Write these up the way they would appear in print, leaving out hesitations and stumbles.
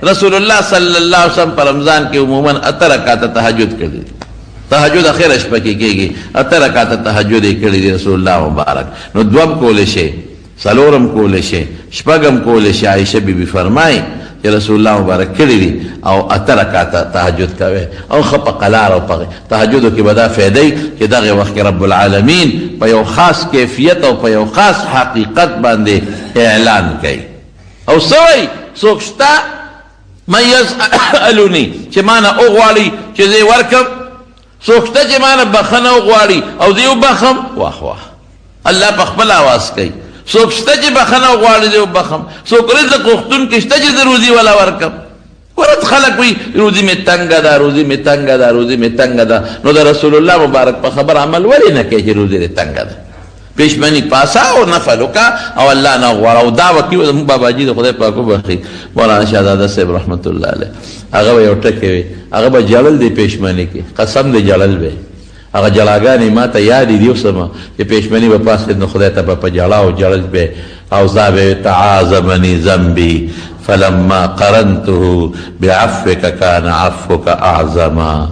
رسول الله صلی الله علیه وسلم په رمضان کې عموما اته رکعته تهجد کړی دی. تهجد اخره شپه کې کېږي، اته رکعته تهجد یې کړی دی رسول الله مبارک. نو دوم کولی شي، څلورم کولی شي، شپږم کولی شي. عایشه بي بي فرمایي چې رسول الله مبارک کړي دي او اته رکعته تهجد کوي او ښه په قلار او په تهجدو کې به دا فایده وي چې دغه وخت کې رب العالمین په یو خاص کیفیت او په یو خاص حقیقت باندې اعلان کوي او څه وایي؟ څوک شته من یسألني چې ما نه وغواړي چې زه یې ورکړم؟ څوک شته چې ما نه بخښنه وغواړي او زه یې وبخښم؟ واه واه، الله په خپل اواز کوي. څوک شته چې بخښنه وغواړي زه یې وبخښم؟ څوک رزق غوښتونکی شته چې زه روزي ولا ورکړم؟ ګوره خلک وایي روزي مې تنګه ده، روزي مې تنګه ده، روزي مې تنګه ده. نو د رسول الله مبارک په خبره عمل ولې نه کوي چې روزي دې تنګه ده؟ پېشمني پاسه او نفل وکړه او الله نه وغواړه او دا وکړي. زموږ باباجي د خدای پاک وبخښي، مولانا شهزاده صاحب رحمت الله علیه، هغه به یو ټکی وي، هغه به ژړل دی پېشمني کې، قسم دی ژړل به. هغه ژړاګانې ما ته یادې دي اوس هم چې پېشمني به پاڅېد نو خدای ته به په ژړا او ژړل به او دا به وي، تعاظمني ذنبي فلما قرنته بعفوک کان عفوک اعظما.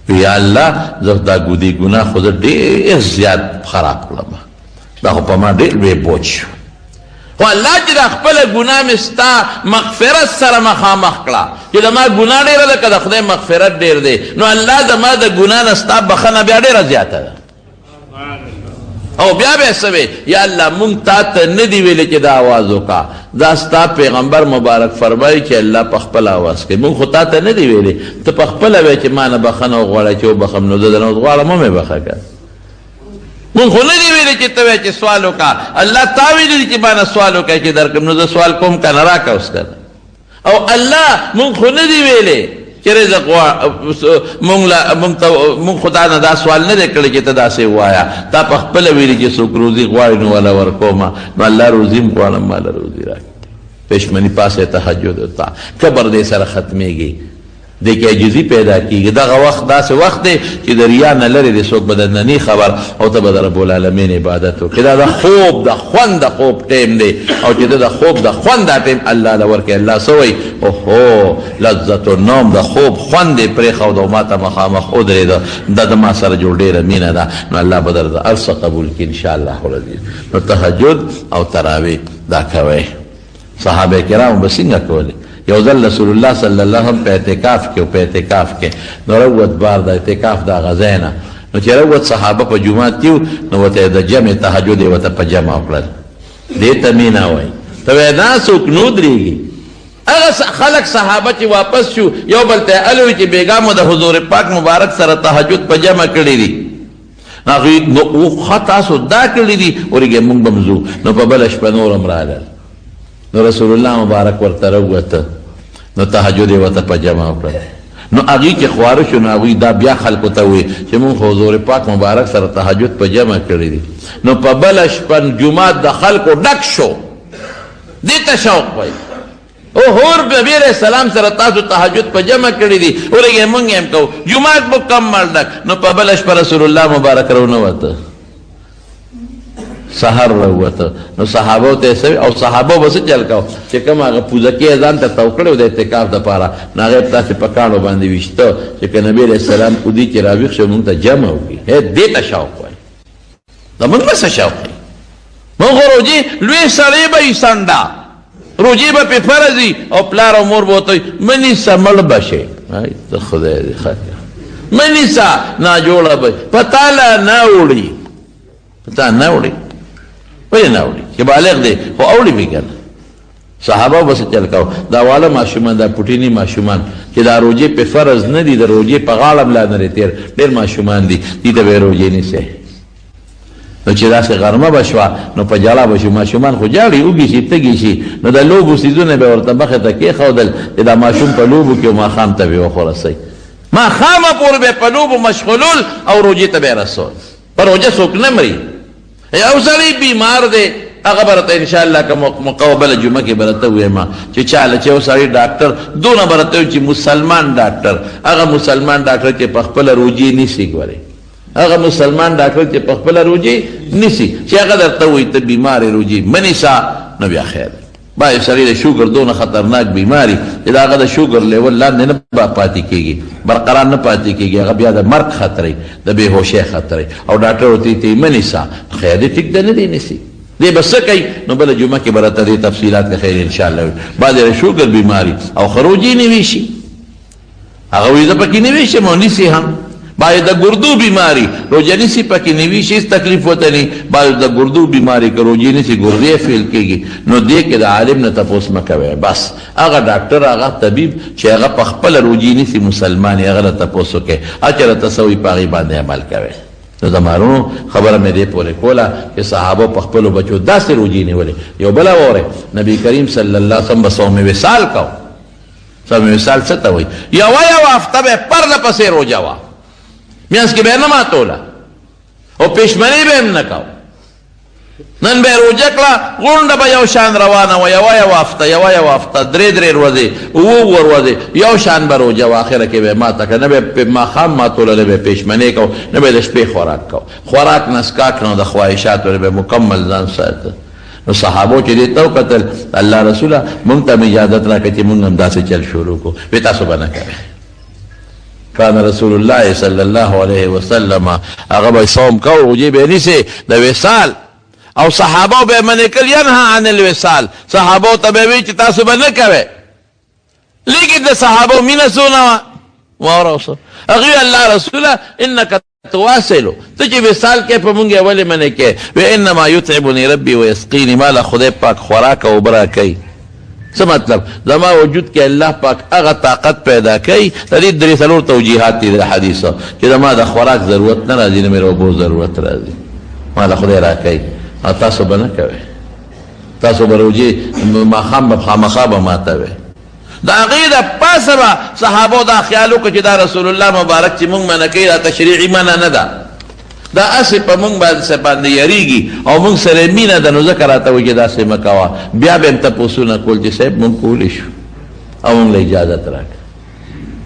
وی یا الله زه دا ګودی ګناه خو زه ډېر زیات خراب کړم، دا خو په ما ډېر لوی بوج شو، خو الله چې دا خپله ګناه مې ستا مغفرت سره مخامخ کړه چې زما ګناه ډېره ده که د خدای مغفرت ډېر دی، نو الله زما د ګناه نه ستا بخښنه بیا ډېره زیاته ده. او بیا به څه وې؟ یا الله مونږ تا ته نه دي ویلي چې دا اواز وکړه، دا ستا پیغمبر مبارک فرمایي چې الله په خپل اواز کوي، مونږ خو تا ته نه دي ویلي، ته په خپله وایې چې ما نه بخښنه وغواړه چې وبخښم، نو زه درنه اوس غواړم ومې بخښه که. مونږ خو نه دي ویلي چې ته وایې چې سوال وکړه، الله تا ویلي دي چې ما نه سوال وکړه چې درکړم، نو زه سوال کوم که نه راکړه اوس که نه. او الله مونږ خو نه دی ویلې چې رزق مونږ له مونږ ته مونږ خو تا نه دا سوال نه دی کړی چې ته داسې ووایه، تا په خپله ویلي چې څوک روزي غواړي نو وله ورکومه، نو الله روزي هم غواړم ماله روزي راکړه. پښمني پاسه تهجد وتا کبر دې سره ختمېږي، دې کې عاجزي پیدا کېږي. دغه وخت داسې وخت دی چې د ریا نه لرې دی، څوک به درنه نه خبر او ته به د رب العالمین عبادت وکړې. دا د خوب د خوند د خوب ټیم دی او چې ته د خوب د خوند دا ټیم الله له ورکړې، الله څه وایي؟ اوهو لذت النوم، د خوب خوند یې پرېښود او ما ته مخامخ ودرېده، دا د ما سره جوړ ډېره مینه ده، نو الله به درته هر څه قبول کړي ان شاء الله العزیز. نو تهجد او تراویح دا کوئ. صحابه کرامو به څنګه کولې؟ یو ځل رسول الله صلی الله علیه وسلم په اعتکاف کې په اعتکاف کې نو راووت بار د اعتکاف د هغه ځای نه، نو چې راووت صحابه په جومات کې وو، نو ورته د جمع تهجد یې ورته په جمع وکړل. دې ته مینه وایي. ته وایې دا څوک نه ودرېږي. هغه خلک صحابه چې واپس شو یو بل ته یې الوی چې بېګا مو د حضور پاک مبارک سره تهجد په جمع کړي دي. هغوی نو ښه تاسو دا کړي دي، ورېږئ مونږ به هم ځو. نو په بله شپه نور هم راغلل، نو رسول الله مبارک ورته راووته، نو تهجد یې ورته په جمع وکړل. نو هغوی چې خواره شو نو هغوی دا بیا خلکو ته وویل چې مونږ خو حضور پاک مبارک سره تهجد په جمع کړي دي. نو په بله شپه جومات د خلکو ډک شو، دې ته شوق وایي. او حور نبی علیہ السلام سره تاسو تهجد په جمع کړی دي، ورګه مونږ هم کو جومات مکمل ډک. نو په بله شپه رسول الله مبارک راونه وته، سحر راووته. نو صحابو ته یې او صحابو به څه چل کاوه چې کوم هغه پوزکې ځان ته تاو کړی و د اعتکاف دپاره، نو هغه یې تاسې په کاڼو باندې ویشته چې که نبی علیه السلام اودي چې راویښ شو مونږ ته جمع وکړي. هی دې ته شوق وایي. زمونږ به څه شوق وي؟ مونږ خو روژې لوی سړی به یي، سنډه روژې به پرې فرض وي او پلار او مور به ورته وایي مه نیسه مړ به شې. ته خدای دې ښه کړه، مه نیسه ناجوړه به په تا لا نه اوړي، په تا نه اوړي. ولې نه اوړي؟ چې بالغ دی خو اوړي پې که نه. صحابه به څه چل کاوه؟ دا واړه ماشومان، دا پوټیني ماشومان چې دا روژې پې فرض نه دي، د روژې په غاړه هم لا نه دی تېر، ډېر ماشومان دي، دوی ته به یې روژې نیسې. نو چې داسې غرمه به شوه نو په ژړا به شو، ماشومان خو ژاړي، اوږي شي، تږي شي، نو د لوبو څیزونه به ورته مخې ته کېښودل چې دا ماشوم په لوبو کې ماښام ته به یې وخورسوي. ماښامه پورې به یې په لوبو مشغولول او روژې ته به یې رسول. په روژه څوک نه مري. یو سړی بیمار دی، هغه به راته انشاءالله که موقع وه بله جمعه کې به راته ووایم چې چاله چې یو سړی ډاکټر دونه به راته ووایم چې مسلمان ډاکټر، هغه مسلمان ډاکټر چې په خپله روژې نیسي، ګورې هغه مسلمان ډاکټر چې په خپله روژې نیسي، چې هغه درته وایي ته بیمار یې روژې مه نیسه، نو بیا خیر دی. بعضې سړي د شوګر دونه خطرناک بیماري چې د هغه د شوګر لیول لاندې نه پاتې کېږي، برقرار نه پاتې کېږي، هغه بیا د مرګ خطر وي، د بې هوشۍ خطر وي، او ډاکټر ورته وایي ته یې مه نیسه، خیر دی ټیک ده نه دې نیسي، دی به څه کوي؟ نو بله جمعه کې به راته دې تفصیلات کې خیر انشاءالله وي. بعضې د شوګر بیماري او ښه روژې نیوی شي، هغه وایي زه پکې نیوی شم او نیسي هم. باید د ګردو بیماری روژه نیسي پکې نیوي شي، هېڅ تکلیف ورته نه، باید د ګردو بیماری که روژې نیسي ګردې فیل کېږي. نو دې کې د عالم نه تپوس مه کوئ، بس هغه ډاکټر هغه طبیب چې هغه په خپله روژې نیسي مسلمان یې، هغه نه تپوس وکړئ، هر چې راته څه وایي په هغې باندې عمل کوئ. نو زما وروڼو خبره مې دې پورې کوله چې صحابو په خپلو بچو داسې روژې نیولې. یو بله واورئ، نبي کریم صلی الله علیه وسلم به صوم وصال کوو. صوم وصال څه ته وایي؟ یوه یوه هفته به یې پرله پسې روژه وه، میاشت کې به یې نه ماتوله او پېشمنۍ به یې هم نه کوه. نن به یې روژه کړه، غونډه به یو شان روانه وه، یوه یوه هفته، یوه یوه هفته، درې درې ورځې، اووه اووه ورځې یو شان به روژه وه. اخره کې به یې ماته کړه، نه به یې ماښام ماتوله، نه به یې پېشمنۍ کوه، نه به یې د شپې خوراک کوه. خوراک نه څکاک نه د خواهشاتو نه به یې مکمل ځان ساته. نو صحابو چې دې ته وکتل، الله رسوله مونږ ته هم اجازت راکړه چې مونږ هم داسې چل شروع کړو. وی تاسو به نه کوئ. کان رسول الله صلی الله علیه وسلم هغه به صوم کو، روژې به نیسي د وصال، او صحابه به منع کړل، ینها عن الوصال، صحابه ته به وی چې تاسو به نه کوئ. لیکن د صحابه مینه څونه وه، واوره اوس هغوی الله رسوله انک تواصلو، ته چې وصال کوې په مونږ یې ولې منع کوې؟ وی انما یطعمني ربي ویسقیني، ما له خدای پاک خوراک او اوبه راکوي. څه مطلب؟ زما وجود کې الله پاک هغه طاقت پیدا کوي. د دې درې څلور توجیهات دي د حدیث چې زما د خوراک ضرورت نه راځي، نه مې د اوبو ضرورت راځي، ما له خدای راکوي. او تاسو به نه کوئ، تاسو به روژې ماښام به خامخا به ماتوئ. د هغې د پاسه به صحابو دا خیال وکړو چې دا رسول الله مبارک چې مونږ منع کوي دا تشریعي منع نه ده، دا هسې په مونږ باندې باندې یریږي او مونږ سره مینه ده، نو ځکه راته وایي چې داسې مه کوه. بیا به هم تپوسونه کول چې صاحب مونږ کولی شو او مونږ له اجازت راکړه.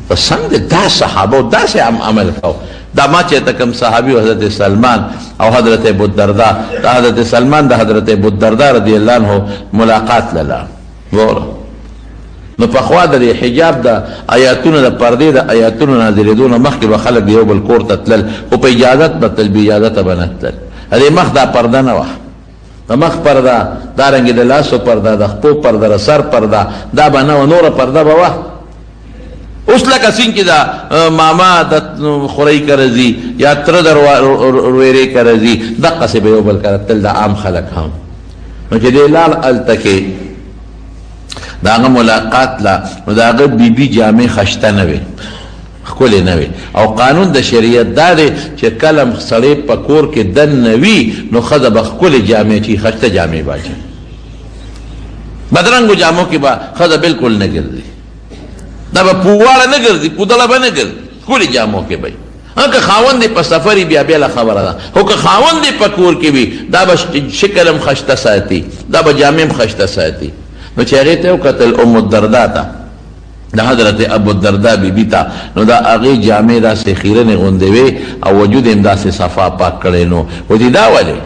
ته څنګه دا صحابو داسې عمل کو؟ دا ما چې ته کوم صحابي حضرت سلمان او حضرت ابو الدرداء، د حضرت سلمان د حضرت ابو الدرداء رضی الله عنه ملاقات لاله ګوره. نو پخوا د دې حجاب د آیاتونو د پردې د آیاتونو نازلېدو نه مخکې به خلک د یو بل کور ته تلل، خو په اجازت به تلل، بې اجازته به نه تلل. د دې مخ دا پرده نه وه، د مخ پرده، دارنګې د لاسو پرده، د خپو پرده، د سر پرده، دا به نه وه، نوره پرده به وه. اوس لکه څنګه چې دا ماما د خورۍ کره ځي یا تره د ورویرې کره ځي، دقسې به یو بل کره تلل د عام خلک هم. نو چې دی لاړ هلته کې د هغه ملاقات لا، نو د هغه بیبي جامې خشته نه وې، ښکلې نه وې. او قانون د شریعت دا دی چې کله سړی په کور کې دننه وي نو ښځه به ښکلې جامې اچوي، خشته جامې به اچوي. بدرنګو جامو کې به ښځه بالکل نه ګرځي، دا به پوواړه نه ګرځي، پودړه به نه ګرځي، ښکلې جامو کې به وي. که خاوند یې په سفر وي بیا بېله خبره ده، خو که خاوند یې په کور کې وي دا به شکل هم خشته ساتي، دا به جامې هم خشته ساتي. نو چې هغې ته وکتل ام الدردا ته، د حضرت ابو الدردا بیبي ته، نو د هغې جامې داسې خیرنې غوندې وې او وجود یې هم داسې صفا پاک کړی. نو وایي دا ولې؟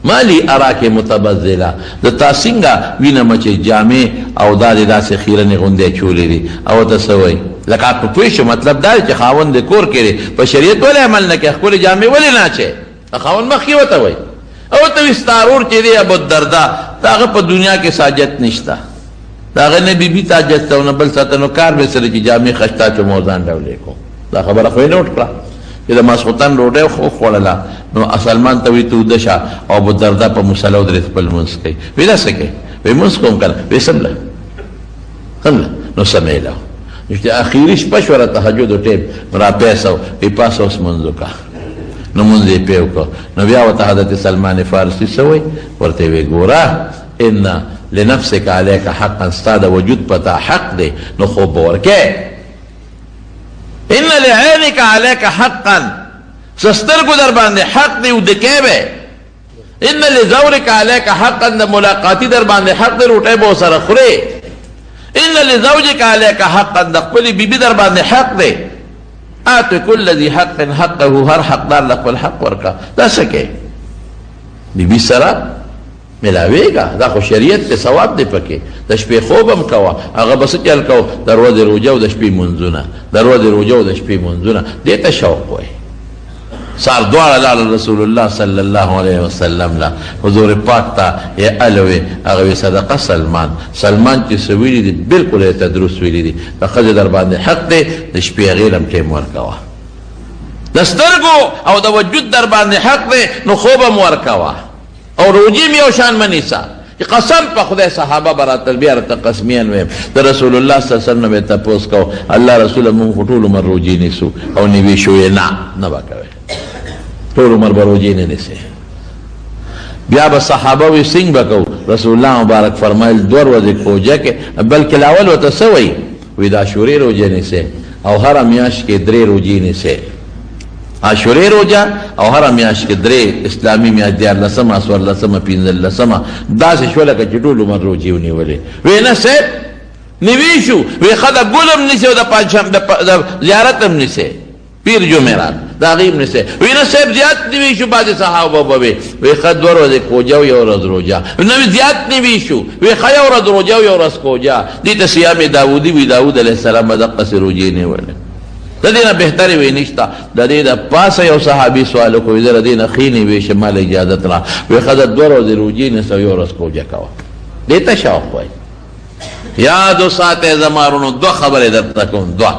مالی اراک متبذله، زه تا څنګه وینم چې جامې او دا دې داسې خیرنې غوندې اچولې دي؟ او ته څه وایي؟ لکه په پوه شو، مطلب دا دی چې خاوند دې کور کې دی، په شریعت ولې عمل نه کوې، ښکلې جامې ولې نه اچوې؟ د خاوند مخکې ورته وایي. او ته وایي ستا ورور چې دی ابوالدرداء، د هغه په دنیا کې څه حاجت نشته، د هغه نه بیبي ته حاجت شته او نه بل څه ته، نو کار به سره چې جامې خشته اچوم او ځان ډولې کوم. دا خبره خو یې نوټ کړه چې د ماسخوتن ډوډۍ خو خوړله، نو سلمان ته وایي ته وده شه او ابوالدرداء په مصلی ودرېد خپل لمونځ کوي. وایي دا څه کوې؟ وایي لمونځ کوم که نه. وایي څمله څمله، نو سمېله. نو چې اخري شپه شوه د تهجدو ټایم، نو راپاڅه، وایي پاڅه اوس لمونځ وکړه. نو لمونځ یې پرې وکړ. نو بیا ورته حضرت سلمان فارسي څه وایي؟ ورته یې وایي ګوره ان لنفسک علیک حقا، ستا د وجود په تا حق دی، نو خوب به ورکې. ان لعینک علیک حقا، سترګو در باندې حق دی، ودکې به. ان لزورک علیک حقا، د ملاقاتي در باندې حق دی، روټۍ به سره خورې. ان لزوجک علیک حقا، د خپلې بیبي در باندې حق دی. آت کل ذی حق حقه، هر حقدار له خپل حق ورکړه. دا څه کوې؟ بیبي سره ملاویږه، دا خو شریعت ته ثواب دی پکې. د شپې خوب هم کوه، هغه به څه چل کوه؟ د ورځې روژه او د شپې لمونځونه، د ورځې روژه او د شپې لمونځونه، دې ته شوق وایي. سار دواړه لاړل رسول الله صلی الله علیه وسلم له حضور پاک ته یې الوې، هغه وی صدقه سلمان، سلمان چې څه ویلي دي بالکل یې ته درست ویلي دي، د ښځې در باندې حق دی، د شپې هغې له هم ټایم ورکوه، د سترګو او د وجود در باندې حق دی، نو خوب هم ورکوه او روژې هم یو شان مه نیسه. چې قسم په خدای صحابه به راتلل، بیا راته قسمیاً ویم د رسول الله صلی الله علیه وسلم نه به یې تپوس کوو، الله رسوله مونږ خو ټول عمر روژې نیسو او نیوې شو یې نه، نه به کوې، ټول عمر به روژې نه نیسې. بیا به صحابه وي څنګه به کوو؟ رسول الله مبارک فرمایل دوه ورځې کوجه کې، بلکې لاول ورته څه وایي؟ وایي د عاشورې روژه نیسې او هره میاشت کې درې روژې نیسې، عاشورې روژه او هره میاشت کې درې اسلامي میاشت، دیارلسمه، څوارلسمه، پنځلسمه، داسې شوه لکه چې ټول عمر روژې ونیولې. وی نه صاحب نیوې شو، وی ښه د ګل هم نیسې او د پنجشنبه د زیارت هم نیسې، پیر جمعرات د هغې هم نیسې. وی نه صاحب زیات نیوې شو، بعضې صحابه به وی، وی ښه دوه ورځې کوجه او یو ورځ روژه، نه وی زیات نیوې شو، وی ښه یو ورځ روژه او یو ورځ کوجه. دې ته صیام داودي وی، داود علیه السلام به دقسې روژې نیولې. د دې نه بهترې وی نشته. د دې د پاسه یو صحابي سوال وکړ، وی زه د دې نه ښې نیوې شم، ما له اجازت را، وی ښه د دوه ورځې روژې نیسه او یو ورځ کوجه کوه. دې ته شوق وایي. یاد وساتئ زما وروڼو، دوه خبرې درته کوم، دوه.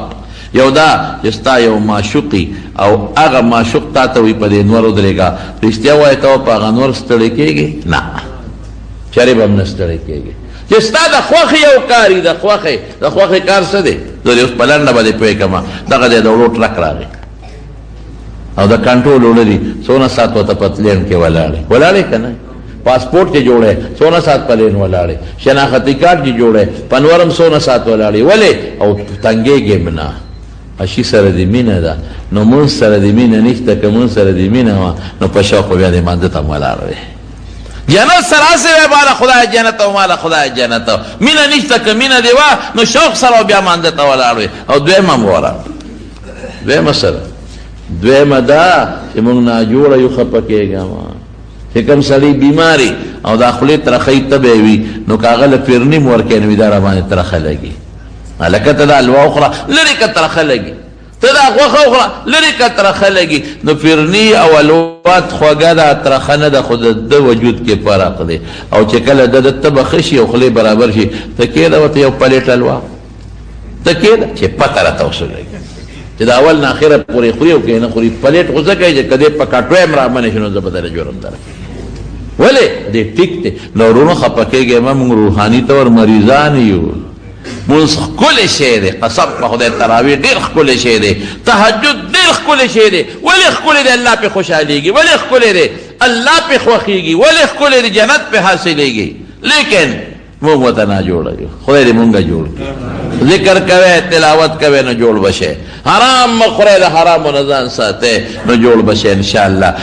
یو دا چې ستا یو معشوقي او هغه معشوق تا ته وایي په دې نور ودرېږه، رښتیا وایې ته به په هغه نور ستړی کېږې؟ نه، چېرې به هم نه ستړی کېږې. چې ستا د خوښې یو کار وي، د خوښې، د خوښې کار څه دی؟ زه دې اوس په لنډه باندې پوه کړم. دغه دی د وړو ټرک راغی او د کنټرول اوړه دي، څونه ساعت ورته په لین کې ولاړې، ولاړې که نه؟ پاسپورټ چې جوړی څونه ساعت په لین ولاړې، شناختي کارت چې جوړی په نور هم څونه ساعت ولاړې، ولې؟ او تنګېږې هم نه. اشي سره دې مینه ده نو مونځ سره دې مینه نشته، که مونځ سره دې مینه وه نو په شوق بیا دې مانځه ته هم ولاړ وې. جنت سره هسې وایه ماله خدای جنت او ماله خدای جنت، مینه نشته، که مینه دې وه نو شوق سره بیا مانځه ته ولاړ وې. او دویمه هم وره، دویمه سره، دویمه دا چې مونږ ناجوړه یو، خفه کېږه مه. چې کوم سړی بیماري او دا خولې ترخی تبی وي نو که هغه له پیرنیم ورکوې نو وي دا راباندې ترخه لګي، هلکه ته دا حلوا وخوره لرې که ترخه لګي، ته دا غوښه وخوره لرې که ترخه لګي. نو پیرنی او حلوا خوږه ده، ترخه نه ده، خو د ده وجود کې فرق دی. او چې کله د ده تبه ښه شي او خولې برابر شي، ته کېده ورته یو پلیټ حلوا ته کېده چې پته راته اوس ولګي چې د اول نه اخره پورې خوري او که نه خوري. پلیټ خو ځکه چې که دې په کټوی هم رامنې شي نو زه به درله جرم درکړم. ولې دې ټیک دی. نو وروڼو خفه کېږئ مه، موږ روحاني طور مریضان یو. مونځ ښکلی شی دی، قسم په خدای تراویح ډېر ښکلی شی دی، تهجد ډېر ښکلی شی دی. ولې ښکلی دی؟ الله پرې خوشحالېږي. ولې ښکلی دی؟ الله پرې خوښېږي. ولې ښکلی دی؟ جنت پرې حاصلېږي. لیکن موږ ورته ناجوړه یو. خدای دې مونږ جوړ کړي. ذکر کوي، تلاوت کوي نو جوړ به شي. حرام مه خورئ، د حرامو نه ځان ساتئ نو جوړ به شي انشاءالله.